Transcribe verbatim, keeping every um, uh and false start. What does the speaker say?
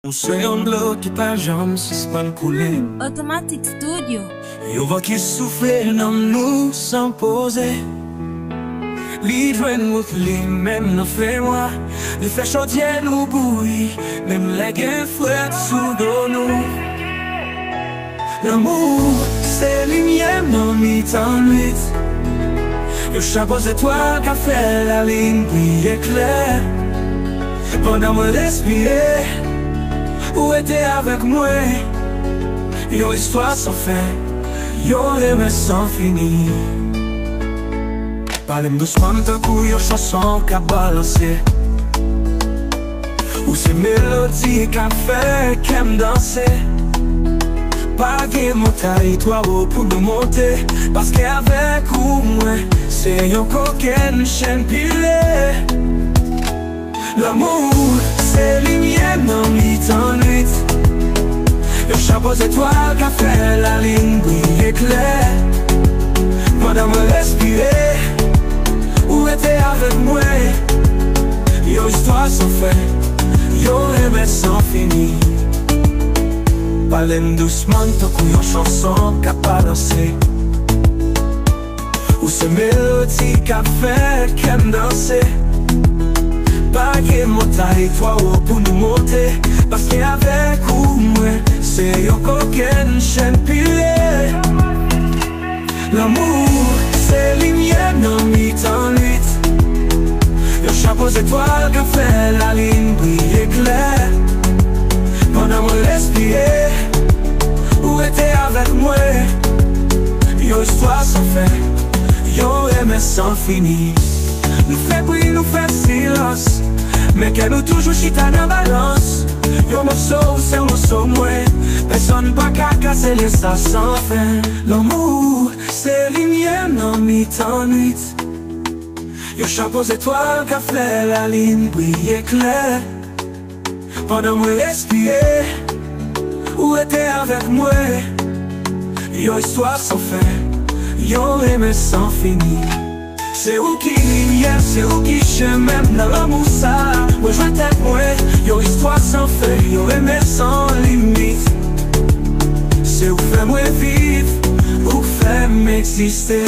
Ou se yon dlo ki pa janm sispann koule. Automatic Studio. Yon van ki soufle nan nou san poze. Li jwenn wout li menm nan fè nwa. Li fè chodyè nou bouyi, menm lè gen frèt sou do nou. Lanmou se limyè nan mitan nwit. Yon chapo zetwal ka fè lalin briye klè. Pandan mwen respire, ou rete avèk mwen. Yon istwa san fen, yon renmen san fini. Pale m dousman tankou yon chanson k ap balanse. Ou se melodi k ap fè kè m danse. Pa gen montay twa wo pou nou monte, paske avèk ou mwen se yon kokenn chenn pile. Lanmou se limyè nan mitan nwit. Yon chapo zetwal ka fè lalin briye klè. Pandan mwen respire, ou rete avèk mwen. Yon istwa san fen, yon renmen san fini. Pale m dousman tankou yon chanson k ap balanse. Ou se melodi k ap fè kè m danse. Pa gen montay twa wo pou nou monte, paske avèk ou mwen se yon kokenn chenn pile. Lanmou se limyè nan mitan nwit. Yon chapo zetwal ka fè lalin briye klè. Pandan mwen respire, ou rete avèk mwen. Yon istwa san fen, yon renmen san fini. Nou fè bri, nou fè silans, men kè nou toujou chita nan balans. Yon moso ou se yon moso mwen, pèsonn pa ka kase lyen sa san fen. Lanmou se limyè nan mitan nwit. Yon chapo zetwal ka fè lalin briye klè. Pandan mwen respire, ou rete avèk mwen. Yon istwa san fen, yon renmen san fini. Se ou ki limyè, se ou ki chemen m nan lanmou sa. Mwen jwenn tèt mwen, yon istwa san fen, yon renmen san limit. Se ou k fè mwen viv, ou k fè m egziste.